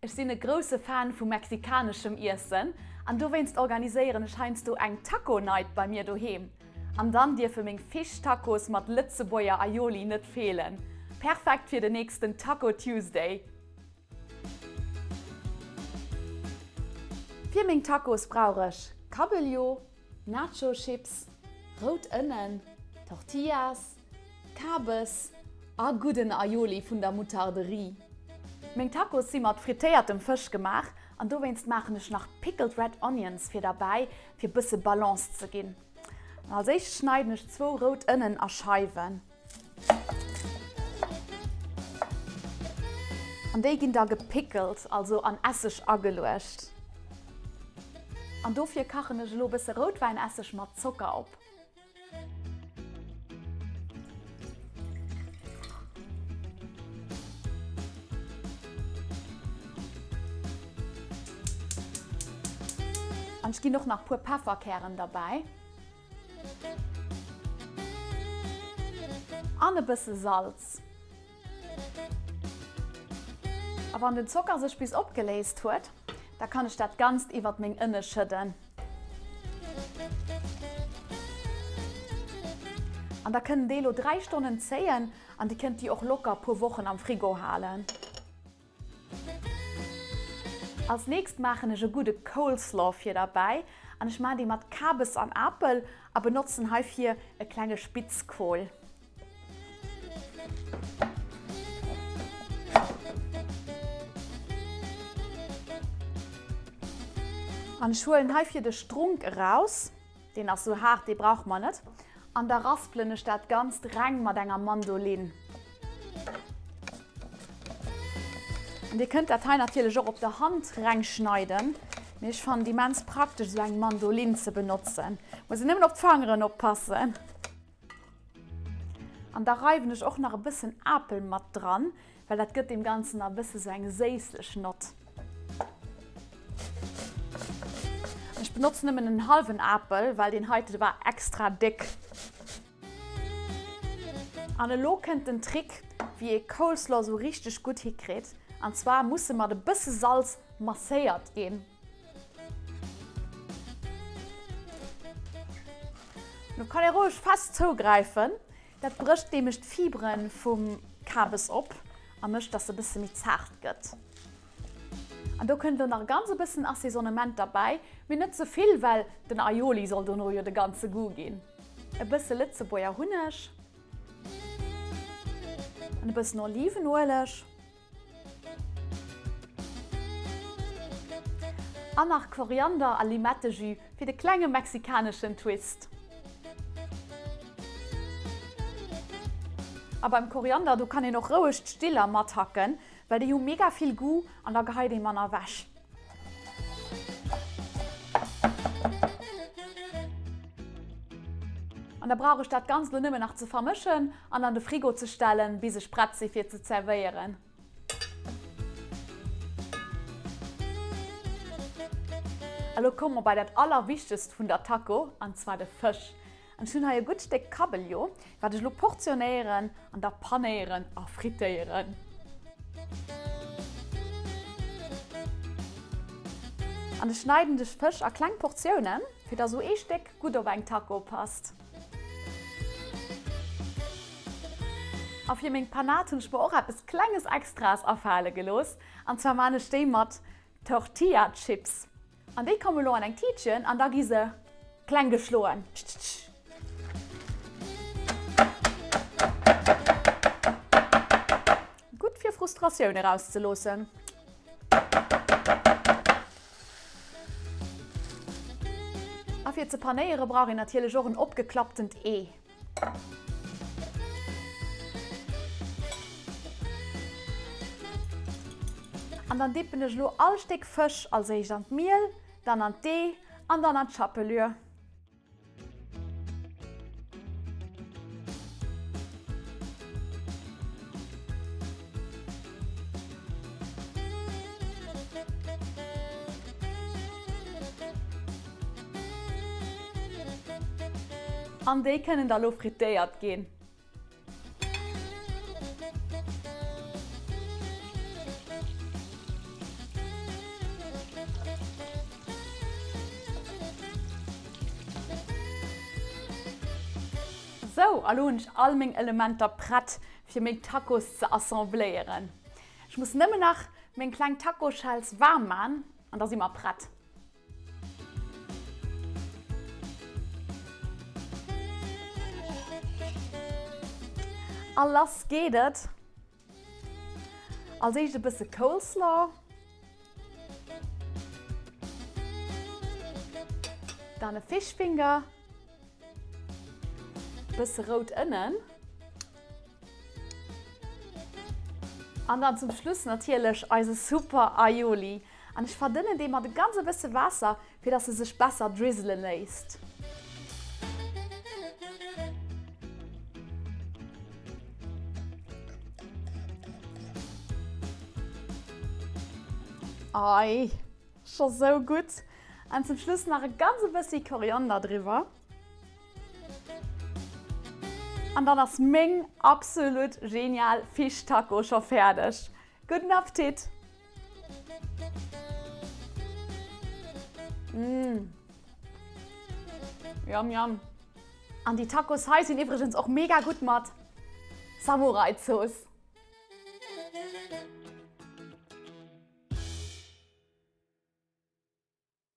Ech sinn e grousse Fan vu mexikaneschem Iessen an dowéinst organiséieren ech heiansdo eng Taco Night bei mir doheem. An dann dierfe meng Fish Tacos mat Lëtzebuerger Aioli net feelen. Perfekt fir den nächsten Taco Tuesday! Fir meng Tacos brauch ech Kabeljau, Nacho Chips, rout Ënnen, Tortillas, Kabes a gudden Aioli vun der Moutarderie. Meng Tacos si mat frittéiertem Fësch gemaach an dowéinst maachen ech nach Pickled Red Onions fir derbäi fir bësse Balance ze ginn. An als éischt schneiden ech zwou rout Ënnen a Scheiwen. An déi ginn da gepickelt, also an Esseg ageluecht. An dofir kachen ech elo bësse Routwäinesseg mat Zocker op. An ech ginn och nach puer Pefferkären derbäi. An e bësse Salz. A wann den Zocker sech bis opgeléist huet, da kann ech dat Ganzt iwwert meng Ënne schëdden. An da kënnen déi elo 3 Stonnen zéien an dir kënnt déi och locker puer Wochen am Frigo halen. Als nächst maachen ech e gudde Coleslaw fir derbäi an ech maachen dee mat Kabes an Apel a benotzen heifir e klenge Spitzkohl. An ech huelen heifir de Strunk eraus, deen ass sou haart, dee brauche mer net. An da raspelen ech dat Ganzt reng mat enger Mandolin. An dir kënnt dat hei natierlech och op der Hand reng schneiden, mee ech fannen et immens praktesch esou eng Mandolin ze benotzen. Muss een nëmmen op d'Fangeren oppassen. An da reiwen ech och nach e bëssen Apel mat dran, well dat gëtt deem Ganzen nach e bësse sou eng séisslech Nott. Ech benotzen nëmmen en hallwen Apel, well deen heite war extra déck. An elo kënnt den Trick, wéi ee Coleslaw sou richteg gutt hikritt, an zwar muss e mat e bësse Salz masséiert ginn. Do kann ee roueg fest zougräifen, dat brécht nämlech d'Fibere vum Kabes op a mécht, dass e bësse méi zaart gëtt. An do kënnt elo nach ganz e bëssen Assaisonnement derbäi, mee net ze vill, well den Aioli soll dono jo de ganze Goût ginn. E bësse Lëtzebuerger Hunneg an e bëssen Olivenueleg. An nach Koriander a Limettejus fir de klenge mexikaneschen Twist. A beim Koriander, do kann een och roueg d'Stiller mathacken, well déi hu mega vill Goût an da geheit ee manner ewech. An da brauch ech dat Ganzt lo nëmmen nach ze vermëschen an an de Frigo ze stellen, bis ech prett si fir ze zerwéieren. A lo komme mer bei dat allerwichtegst vun der Taco, an zwar de Fësch. An ech hunn hei e gutt Stéck Kabeljau, wat ech elo portionéieren an da panéieren a frittéieren. An ech schneiden de Fësch a kleng Portiounen, fir dass esou ee Stéck gutt op eng Taco passt. A fir meng Panade hunn ech mer och eppes klenges Extraes afale gelooss, an zwar maan ech déi mat Tortilla Chips. An déi kommen elo an eng Tiitchen an da gi se kleng geschloen. Gutt fir Frustratioun erauszeloossen. A fir ze panéiere brauch een natierlech och en opgeklapptent Ee. An dann dippen ech elo all Stéck Fësch als éischt an d'Miel, dann an d'Ee an dann an d'Chapelure. An déi kënnen da lo frittéiert ginn. Sou, a lo hunn ech all meng Elementer prett fir meng Tacos ze assembléieren. Ech muss nëmmen nach meng kleng Taco-Shells waarm man an da si mer prett. A lass geet et! Als éischt e bësse Coleslaw. Dann e Fishfinger. Bësse rout Ënnen. An dann zum Schluss natierlech eise super Aioli. An ech verdënnen dee mat e ganz e bësse Waasser, fir dass e sech besser drizzele léisst. Ei, scho sou gutt! An zum Schluss nach e ganz e bëssi Koriander driwwer. An dann ass meng absolut genial Fish Taco scho fäerdeg. Gudden Appetit! Mmh. Yum yum. An déi Tacos hei sinn iwwregens och mega gutt mat Samurai Zooss.